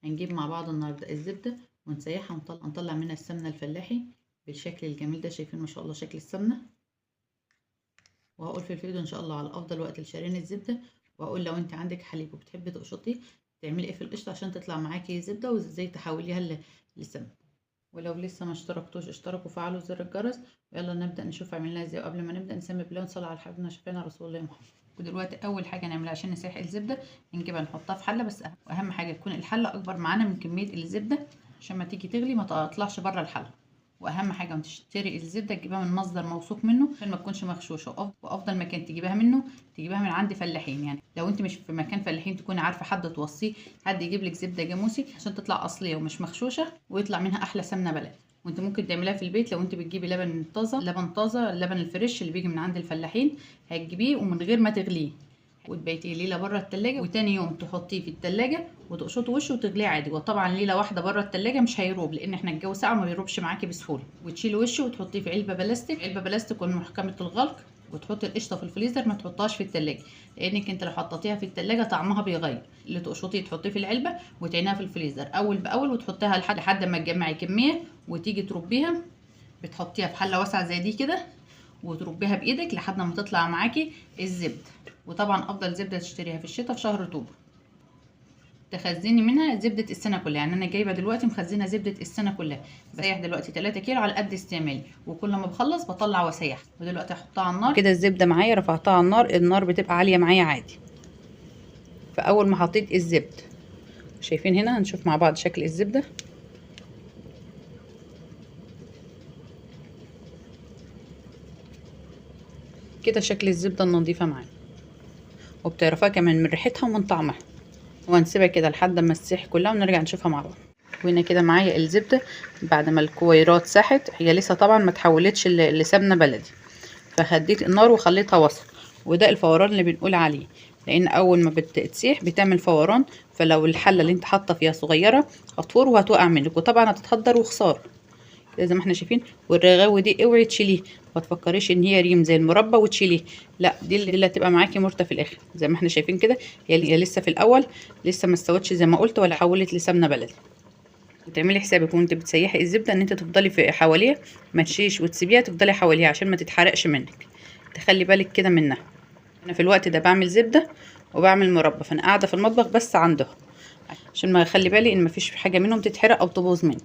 هنجيب مع بعض النهارده الزبدة ونسيحها ونطلع منها السمنة الفلاحي بالشكل الجميل ده. شايفين ما شاء الله شكل السمنة. وهقول في الفيديو ان شاء الله على افضل وقت لشريان الزبدة، وهقول لو انت عندك حليب وبتحبي تقشطيه تعملي ايه في القشطه عشان تطلع معاكي زبدة، وازاي تحوليها لسمنه. ولو لسه ما اشتركتوش اشتركوا وفعلوا زر الجرس. ويلا نبدا نشوف عملناها ازاي. وقبل ما نبدا نسمي بالله ونصلي على حبيبنا شفيعنا رسول الله محمد. ودلوقتي اول حاجة نعملها عشان نسيح الزبدة نجيبها نحطها في حله، بس اهم حاجة تكون الحلة اكبر معانا من كمية الزبدة عشان ما تيجي تغلي ما تطلعش بره الحلة. واهم حاجة وانت تشتري الزبدة تجيبها من مصدر موثوق منه عشان ما تكونش مغشوشه. وافضل مكان تجيبها منه تجيبها من عند فلاحين، يعني لو انت مش في مكان فلاحين تكوني عارفه حد توصية حد يجيب لك زبدة جاموسي عشان تطلع اصلية ومش مغشوشه ويطلع منها احلى سمنه بلدي. وانت ممكن تعمليها في البيت لو انت بتجيبي لبن طازة، لبن طازة، اللبن الفريش اللي بيجي من عند الفلاحين هتجيبيه ومن غير ما تغليه وتبيتيه ليلة بره التلاجة، وتاني يوم تحطيه في التلاجة وتقشطي وشه وتغليه عادي. وطبعا ليلة واحدة بره التلاجة مش هيروب لان احنا الجو ساقع ما بيروبش معاكي بسهولة. وتشيلي وشه وتحطيه في علبة بلاستيك، علبة بلاستيك ومحكمه الغلق، وتحطي القشطه في الفريزر ما تحطهاش في التلاجة لانك انت لو حطيتيها في التلاجة طعمها بيغير. اللي تقشطيه تحطيه في العلبة وتعينيها في الفريزر اول باول وتحطيها لحد ما تجمعي كمية وتيجي تربيها. بتحطيها في حله واسعة زي دي كده وتربيها بايدك لحد ما تطلع معاكي الزبدة. وطبعا افضل زبدة تشتريها في الشتاء في شهر رطوبة تخزني منها زبدة السنة كلها. يعني انا جايبه دلوقتي مخزنة زبدة السنة كلها، بسيح دلوقتي 3 كيلو على قد استعمالي، وكل ما بخلص بطلع واسيح. ودلوقتي احطها على النار كده. الزبدة معايا رفعتها على النار، النار بتبقى عالية معايا عادي. فاول ما حطيت الزبدة شايفين هنا هنشوف مع بعض شكل الزبدة. كده شكل الزبدة النظيفة معانا، وبتعرفها كمان من ريحتها ومن طعمها. وهنسيبها كده لحد ما تسيح كلها ونرجع نشوفها مع بعض. وهنا كده معايا الزبدة بعد ما الكويرات ساحت، هي لسه طبعا ما تحولتش لسمنه بلدي، فهديت النار وخليتها وسط. وده الفوران اللي بنقول عليه، لان اول ما بتسيح بتعمل فوران، فلو الحلة اللي انت حاطه فيها صغيرة هتفور وهتوقع منك، وطبعا هتتهدر وخسارة كده زي ما احنا شايفين. والرغاوي دي اوعي تشيليه، ما تفكريش ان هي ريم زي المربى وتشيليه، لا دي اللي هتبقى معاكي مرته في الاخر. زي ما احنا شايفين كده هي لسه في الاول، لسه ما استوتش زي ما قلت ولا حولت لسمنه بلدي. وتعملي حسابك وانت بتسيحي الزبدة ان انت تفضلي في حواليها، ما تشيش وتسيبيها، تفضلي حواليها عشان ما تتحرقش منك، تخلي بالك كده منها. انا في الوقت ده بعمل زبدة وبعمل مربى، فانا قاعدة في المطبخ بس عندها عشان ما اخلي بالي ان مفيش حاجة منهم تتحرق او تبوظ مني.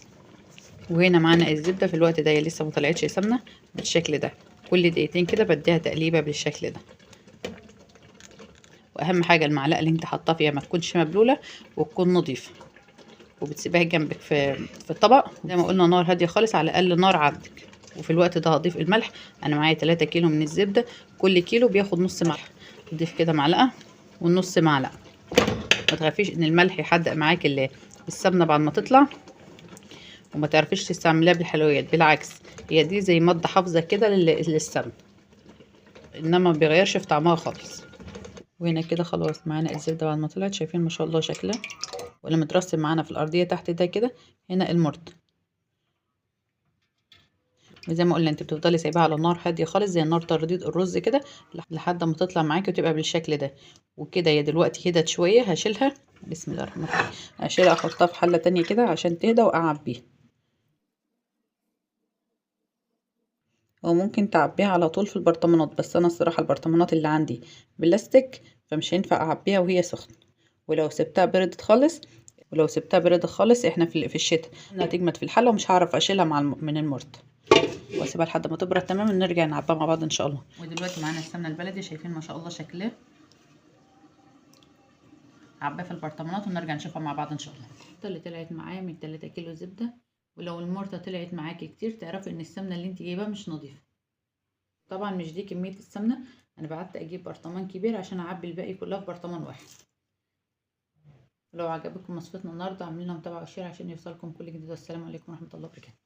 وهنا معانا الزبدة في الوقت ده هي لسه ما طلعتش سمنه بالشكل ده، كل دقيقتين كده بديها تقليبه بالشكل ده. واهم حاجة المعلقة اللي انت حاطاها فيها ما تكونش مبلوله وتكون نظيفة، وبتسيبها جنبك في الطبق. زي ما قلنا نار هادية خالص، على اقل نار عندك. وفي الوقت ده هضيف الملح. انا معايا 3 كيلو من الزبدة، كل كيلو بياخد نص معلقه. اضيف كده معلقه والنص معلقه. ما تخافيش ان الملح يحدق معاك السمنة بعد ما تطلع وما تعرفيش تستعمليها بالحلويات، بالعكس هي دي زي مادة حافظه كده للسمن، انما ما بيغيرش في طعمها خالص. وهنا كده خلاص معانا الزبدة بعد ما طلعت، شايفين ما شاء الله شكلها ولا مترسم معانا في الارضية تحت ده كده. هنا المرت وزي ما قلنا انت بتفضلي سايباها على النار هادية خالص زي النار ترديد الرز كده لحد ما تطلع معاكي وتبقى بالشكل ده. وكده هي دلوقتي هدت شوية، هشيلها بسم الله الرحمن الرحيم، هشيلها احطها في حله تانية كده عشان تهدى واعبيها. وممكن تعبيها على طول في البرطمانات، بس انا الصراحة البرطمانات اللي عندي بلاستيك فمش هينفع اعبيها وهي سخنة. ولو سبتها بردت خالص، ولو سبتها بردت خالص احنا في الشتاء هتجمد في الحلة ومش هعرف اشيلها مع من المرت. واسيبها لحد ما تبرد تماما ونرجع نعبيها مع بعض ان شاء الله. ودلوقتي معانا السمنة البلدي، شايفين ما شاء الله شكلها. عبيها في البرطمانات ونرجع نشوفها مع بعض ان شاء الله. اللي طلعت معايا من 3 كيلو زبدة. ولو المرته طلعت معاكي كتير تعرفي ان السمنة اللي انت جايباها مش نظيفة. طبعا مش دي كمية السمنة، انا بعت اجيب برطمان كبير عشان اعبي الباقي كلها في برطمان واحد. لو عجبكم وصفتنا النهارده اعملوا لنا متابعه و share عشان يوصلكم كل جديد. والسلام عليكم ورحمة الله وبركاته.